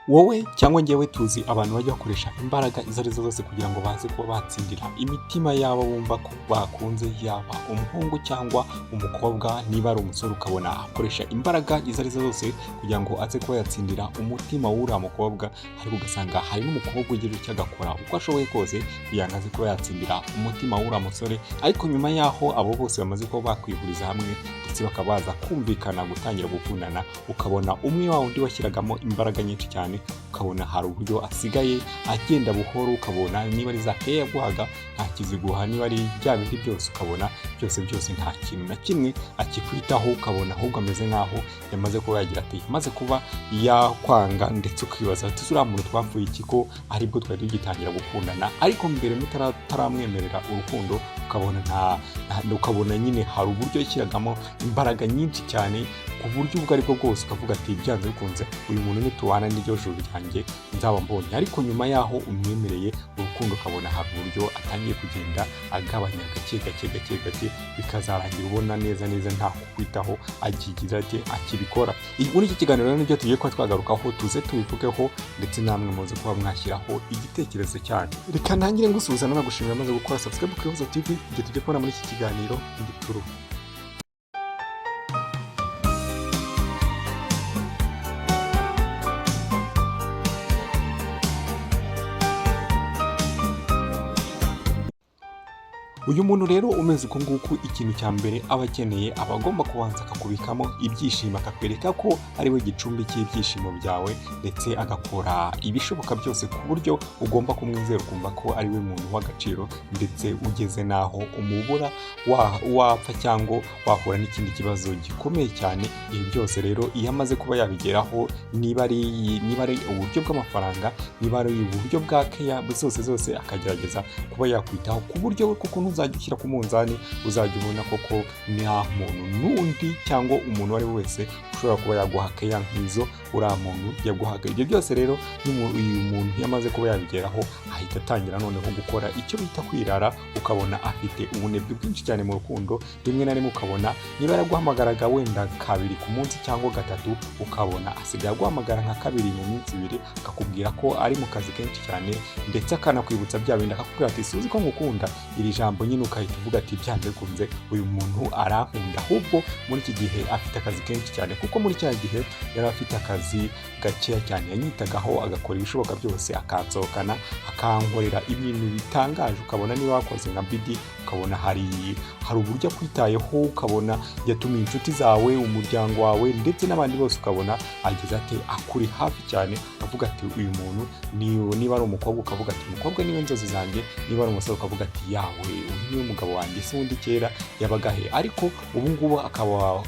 Wowe cyangwa njyewe tuzi abantu bajya bakoresha imbaraga izo arizo zose kugira ngo baze kuba batsindira imitima yabo bumva ko bakunze, yaba umuhungu cyangwa umukobwa. Niba ari umusore, ukabona akoresha imbaraga izo arizo zose kugira ngo aze kuba yatsindira umutima w'uriya mukobwa, ariko ugasanga hari n'umukobwa ugira icyo agakora uko ashoboye kose kugira ngo aze kuba yatsindira umutima w'uriya musore. Ariko nyuma y'aho abo bose bamaze kuba bakwihuriza hamwe ndetse bakaba baza kumvikana gutangira gukundana, ukabona umwe wa wundi washyiragamo imbaraga nyinshi cyane, ukabona hari uburyo asigaye agenda buhoro, ukabona niba ari za keya yaguhaga ntakiziguha, niba ari bya bindi byose, ukabona byose byose nta kintu na kimwe akikwitaho, ukabona ahubwo ameze nk'aho yamaze kuba yagira ati maze kuba yakwanga. Ndetse ukibaza ati: "Uriya muntu twapfuye iki ko aribwo twari tugitangira gukundana?" Ariko mbere mutaramwemerera urukundo, ukabona nta ukabona nyine hari uburyo yashyiragamo imbaraga nyinshi cyane ku buryo ubwo aribwo bwose ukavuga ati: "Byanze bikunze uyu muntu nitubana n'iryo joro ryanjye nzaba mbonye." Ariko nyuma y'aho umwemereye urukundo, ukabona hari uburyo atangiye kugenda agabanya gake gake gake gake, bikazarangira ubona neza neza nta kukwitaho akigira ati akibikora. Muri iki kiganiro rero nibyo tugiye kuba twagarukaho, tuze tubivugeho, ndetse namwe muze kuba mwashyiraho igitekerezo cyanyu. Reka ntangire ngusuhuza nanagushimira amaze gukora subscribe ku Ihozo TV. Ibyo tugiye kubona muri iki kiganiro igituru. Uyu muntu rero umeze uku nguku, ikintu cya mbere aba akeneye, aba agomba kubanza akakubikamo ibyishimo, akakwereka ko ari we gicumbi cy'ibyishimo byawe, ndetse agakora ibishoboka byose ku buryo ugomba kumwizera, ukumva ko ari we muntu w'agaciro, ndetse ugeze n'aho umubura wapfa cyangwa wahura n'ikindi kibazo gikomeye cyane. Ibi byose rero iyo amaze kuba yabigeraho, niba ari uburyo bw'amafaranga, niba ari uburyo bwa keya zose zose, akagerageza kuba yakwitaho ku buryo kuko ntuzajya ushyira ku munzani, uzajya ubona koko nta muntu n'undi cyangwa umuntu uwo ari we wese ushobora kuba yaguha keya nk'izo uriya muntu yaguhaga. Ibyo byose rero uyu muntu iyo amaze kuba yabigeraho, ahita atangira noneho gukora icyo bita kwirara, ukabona afite ubunebwe bwinshi cyane mu rukundo. Rimwe na rimwe ukabona niba yaraguhamagaraga wenda kabiri ku munsi cyangwa gatatu, ukabona asigaye aguhamagara nka kabiri mu minsi 2, akakubwira ko ari mu kazi kenshi cyane, ndetse akanakwibutsa bya bindi, akakubwira ati: "Suzi ko ngukunda?" Iri jambo nyine ukahita uvuga ati: "Byanze bikunze uyu muntu arankunda, ahubwo muri iki gihe afite akazi kenshi cyane, kuko muri cya gihe yari afite akazi gakeya cyane yanyitagaho, agakora ibishoboka byose, akansohokana, akankorera ibintu bitangaje." Ukabona niba wakoze nka bidi, ukabona hari uburyo akwitayeho, ukabona yatumiye inshuti zawe, umuryango wawe, ndetse n'abandi bose, ukabona ageze ate akuri hafi cyane, avuga ati: "Uyu muntu niba ari umukobwa, ukavuga ati: 'Umukobwa niwe nzozi zanjye', niba ari umusore, ukavuga ati: 'Yawe, uyu niwe mugabo wanjye, se undi kera yabaga he?' Ariko ubu ngubu akaba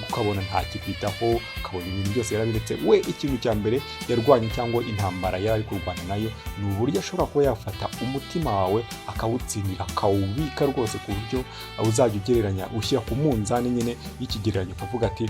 ukabona ntakikwitaho, ukabona ibintu byose yarabiretse. We ikintu cya mbere yarwanye cyangwa intambara yari ari kurwana nayo ni uburyo ashobora kuba yafata umutima wawe akawutsindira, akawubika rwose, ku buryo uzajya ugereranya, ushyira ku munzani nyine y'ikigereranyo, ukavuga ati: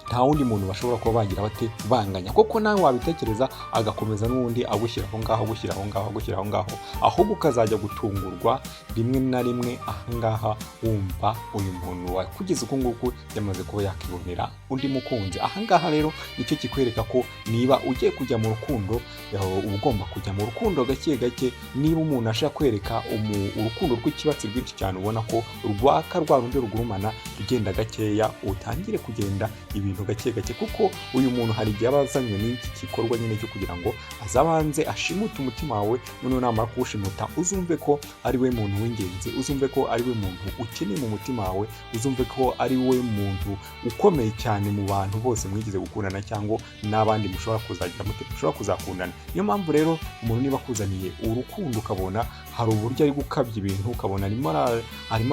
'Nta wundi muntu bashobora kuba bagira bate banganya.' Koko nawe wabitekereza, agakomeza n'ubundi agushyira aho ngaho, agushyira aho ngaho, agushyira aho ngaho, ahubwo ukazajya gutungurwa rimwe na rimwe ahangaha wumva uyu muntu wakugeze uku nguku yamaze kuba yakibonera undi mukunzi. Ahangaha rero nicyo kikwereka ko niba ugiye kujya mu rukundo, uba ugomba kujya mu rukundo gake gake. Niba umuntu ashaka kwereka urukundo rw'ikibatsi rwinshi cyane, ubona ko rwaka rwa rundi rugurumana, ugenda gakeya, utangire kugenda ibintu gake gake, kuko uyu muntu hari igihe aba azanywe n'iki gikorwa nyine cyo kugira ngo azabanze ashimute umutima wawe, noneho namara kuwushimuta uzumve ko ari we muntu w'ingenzi, uzumve ko ari we muntu ukeneye mu mutima wawe, uzumve ko ari we muntu ukomeye cyane mu bantu bose mwigeze gukundana cyangwa n'abandi mushobora kuzagira mute, mushobora kuzakundana. Niyo mpamvu rero umuntu niba akuzaniye urukundo, ukabona hari uburyo ari gukabya ibintu, ukabona arimo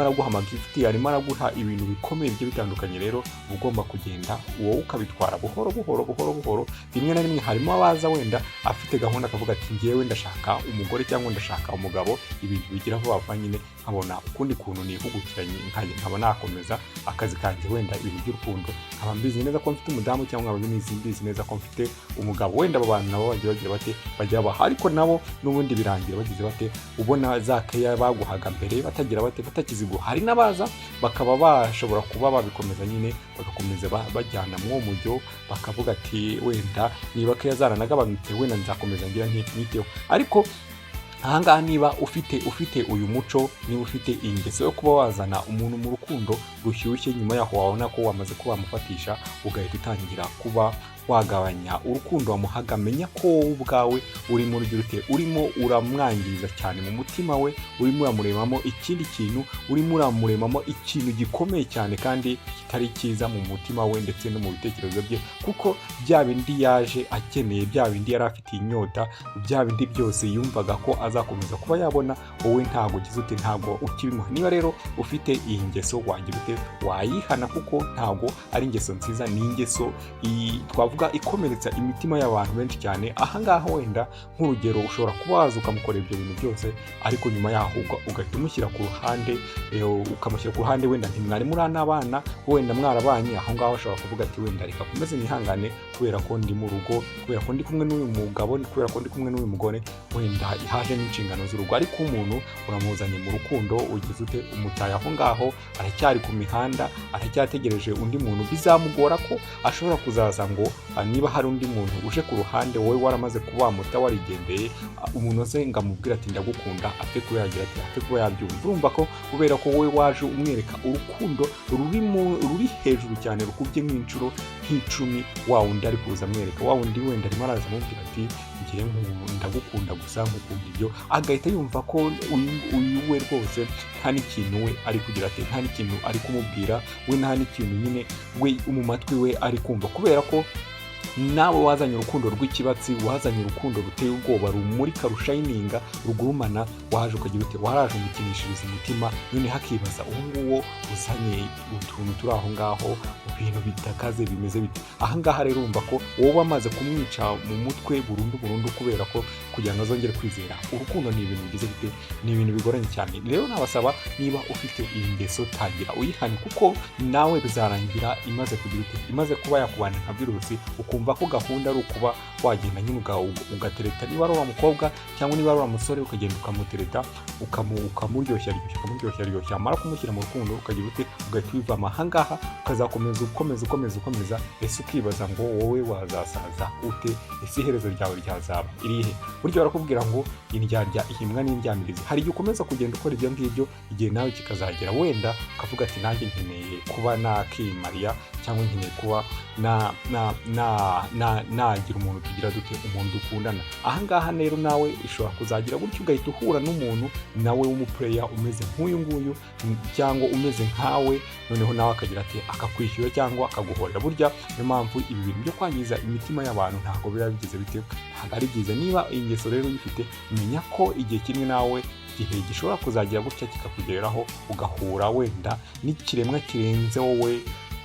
araguha amagift, arimo araguha ibintu bikomeye bigiye bitandukanye, rero uba ugomba kugenda wowe ukabitwara buhoro buhoro buhoro buhoro. Rimwe na rimwe harimo abaza wenda afite gahunda, akavuga ati: "Ngewe ndashaka umugore cyangwa ndashaka umugabo, ibintu bigira vuba vuba nyine, nkabona ukundi kuntu nihugukiranye, nkajya nkaba nakomeza akazi kanjye, wenda ibintu by'urukundo nkaba mbizi neza ko mfite umudamu cyangwa nkaba mbizi neza ko mfite umugabo." Wenda abo bantu nabo bagiye bagira bate, bajya baha, ariko nabo n'ubundi birangira bagize bate, ubona Ubona za keya baguhaga mbere batagira bate, batakiziguha. Hari n'abaza bakaba bashobora kuba babikomeza nyine, bagakomeza bajyana muri uwo mujyo, bakavuga ati: "Wenda niba keya zaranagabanutse, wenda nzakomeza ngira nti niteho." Ariko ahangaha, niba ufite uyu muco, niba ufite ingeso yo kuba wazana umuntu mu rukundo rushyushye, nyuma yaho wabona ko wamaze kuba wamufatisha, ugahita utangira kuba wagabanya urukundo wamuhaga, menya ko wowe ubwawe urimo urugira ute, urimo uramwangiza cyane mu mutima we. Urimo uramuremamo ikindi kintu, urimo uramuremamo ikintu gikomeye cyane kandi kitari cyiza mu mutima we ndetse no mu bitekerezo bye, kuko bya bindi yaje akeneye, bya bindi yari afitiye inyota, bya bindi byose yumvaga ko azakomeza kuba yabona, wowe ntabwo ugize ute, ntabwo ukibimuha. Niba rero ufite iyi ngeso, wagira ute, wayihana, kuko ntabwo ari ingeso nziza. Ni ingeso twavuga ikomeretsa imitima y'abantu benshi cyane. Ahangaha wenda nk'urugero, ushobora kuba waza ukamukorera ibyo bintu byose, ariko nyuma yaho ugahita umushyira ku ruhande, ukamushyira ku ruhande. Wenda ntimwari muri n'abana, wenda mwarabanye aho ngaho, ashobora kuvuga ati: "Wenda reka komeze nihangane kubera ko ndi mu rugo, kubera ko ndi kumwe n'uyu mugabo, kubera ko ndi kumwe n'uyu mugore, wenda haje n'inshingano z'urugo." Ariko umuntu uramuzanye mu rukundo, ugize ute, umutaye aho ngaho, aracyari ku mihanda, aracyategereje undi muntu. Bizamugora ko ashobora kuzaza ngo niba hari undi muntu uje ku ruhande, wowe waramaze kuba wamuta, warigendeye, umuntu aze ngo amubwire ati: "Ndagukunda," apfe kuba yagira ati, apfe kuba yabyumva. Urumva ko kubera ko wowe waje umwereka urukundo ruri hejuru cyane, rukubye nk'inshuro nk'icumi wa wundi ari kuza amwereka, wa wundi wenda arimo araza amubwira ati: "Ngiye ndagukunda gusa, nkukunda ibyo," agahita yumva ko uyu we rwose nta n'ikintu we ari kugira ati, nta n'ikintu ari kumubwira we, nta n'ikintu nyine we mu matwi we ari kumva, kubera ko nawe wazanye urukundo rw'ikibatsi, wazanye urukundo ruteye ubwoba, rumurika, rushininga, rugurumana. Waje ukagira ute, waraje umukinishiriza umutima, noneho akibaza: "Uwo nguwo uzanye utuntu turi aho ngaho, ibintu bitakaze bimeze bite?" Aha ngaha rero urumva ko wowe wamaze kumwica mu mutwe burundu burundu, kubera ko kugira ngo azongere kwizera urukundo ni ibintu bigize bite, ni ibintu bigoranye cyane. Rero nabasaba, niba ufite iyi ngeso, tangira uyihane, kuko nawe bizarangira imaze kugira ute, imaze kuba yakubana nka virusi, ukumva ko gahunda ari ukuba wagenda nyine ugatereta, niba ari wa mukobwa cyangwa niba ari wa musore, ukagenda ukamutereta, ukamuryoshya ryoshya, ukamuryoshya ryoshya, wamara kumushyira mu rukundo, ukagira ute, ugahita ubivamo. Ahangaha ukazakomeza, ukomeza, ukomeza, ukomeza. Ese ukibaza ngo wowe wazasaza ute? Ese iherezo ryawe ryazaba irihe? Burya barakubwira ngo indyarya ihimwa n'indyamirizi. Hari igihe ukomeza kugenda ukora ibyo ngibyo, igihe nawe kikazagera wenda ukavuga ati: "Nanjye nkeneye kuba nakimariya, cyangwa nkeneye kuba na na na na nagira umuntu tugira dute, umuntu dukundana." Ahangaha rero nawe ishobora kuzagira gutyo, ugahita uhura n'umuntu nawe w'umuplayer umeze nk'uyu nguyu cyangwa umeze nkawe, noneho nawe akagira ati, akakwishyura cyangwa akaguhorera. Burya niyo mpamvu ibi bintu byo kwangiza imitima y'abantu ntabwo biba bigize bite, ntabwo ari byiza. Niba iyi ngeso rero uyifite, menya ko igihe kimwe nawe igihe gishobora kuzagira gutya kikakugereraho, ugahura wenda n'ikiremwa kirenze wowe,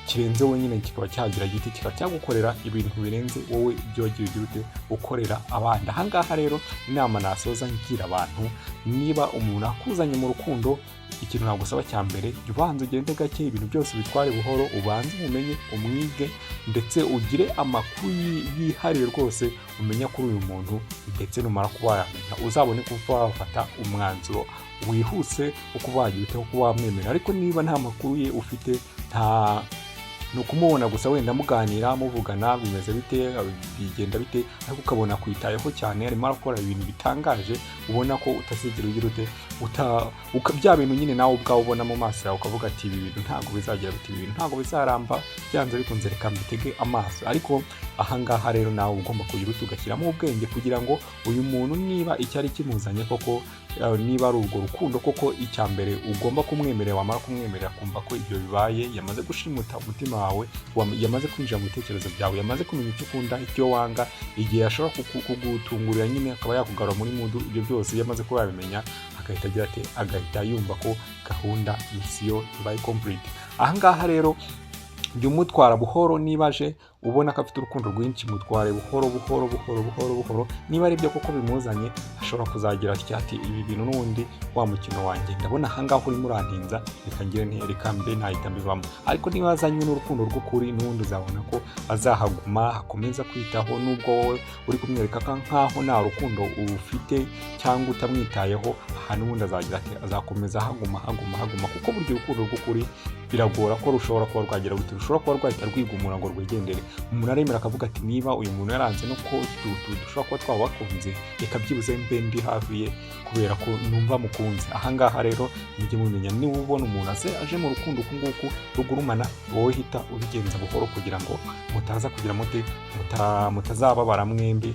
kirenze wowe nyine, kikaba cyagira giti, kikaba cyagukorera ibintu birenze wowe ibyo wagiye ugira ute, ukorera abandi. Ahangaha rero inama nasoza ngira abantu: niba umuntu akuzanye mu rukundo, ikintu nagusaba cya mbere, jya ubanza ugende gake, ibintu byose ubitware buhoro, ubanze umumenye, umwige, ndetse ugire amakuru yihariye rwose umenya kuri uyu muntu, ndetse numara kuba wayamenya, uzabone kuba wafata umwanzuro wihuse wo kuba wagira ute, wo kuba wamwemera. Ariko niba nta makuru ye ufite, nta ni ukumubona gusa, wenda muganira, muvugana, bimeze bite, bigenda bite, ariko ukabona kwitayeho cyane, arimo arakora ibintu bitangaje, ubona ko utazigera ugira ute, bya bintu nyine nawe ubwawe ubona mu maso yawe, ukavuga ati: "Ibi bintu ntabwo bizagira biti, ibi bintu ntabwo bizaramba, byanze bikunze reka mbitege amaso." Ariko ahangaha rero nawe ugomba kugira ute, ugashyiramo ubwenge kugira ngo uyu muntu, niba icyari kimuzanye koko, niba ari urwo rukundo koko, icya mbere ugomba kumwemerera. Wamara kumwemerera, kumva ko ibyo bibaye, yamaze gushimuta umutima wawe, yamaze kwinjira mu bitekerezo byawe, yamaze kumenya icyo ukunda, icyo wanga, igihe ashobora kugutungurira nyine akaba yakugarura muri mood, ibyo byose iyo amaze kuba yabimenya, agahita agira ati, agahita yumva ko gahunda, mission ibaye complete. Ahangaha rero jya umutwara buhoro. Niba aje Ubona ko afite urukundo rwinshi, mutware buhoro buhoro buhoro buhoro buhoro. Niba ari byo koko bimuzanye, ashobora kuzagira atya ati: "Ibi bintu n'ubundi wa mukino wanjye, ndabona ahangaha urimo urantinza, reka ngire nti reka mbe nahita mbivamo." Ariko niba azanywe n'urukundo rw'ukuri, n'ubundi uzabona ko azahaguma, akomeza kwitaho, nubwo wowe uri kumwereka ko nkaho nta rukundo ufite cyangwa utamwitayeho. Aha n'ubundi azagira ati azakomeza haguma haguma haguma, kuko burya urukundo rw'ukuri biragora ko rushobora kuba rwagira gute, rushobora kuba rwahita rwigumura ngo rwigendere. Umuntu aremera akavuga ati: "Niba uyu muntu yaranze no ko dushobora kuba twabakunze, reka byibuze mbe ndi hafi ye kubera ko numva mukunze." Ahangaha rero mujye mumenya, niba ubona umuntu aje mu rukundo uku nguku rugurumana, wowe hita ubigenza buhoro kugira ngo mutaza kugira muti mutazababara mwembi.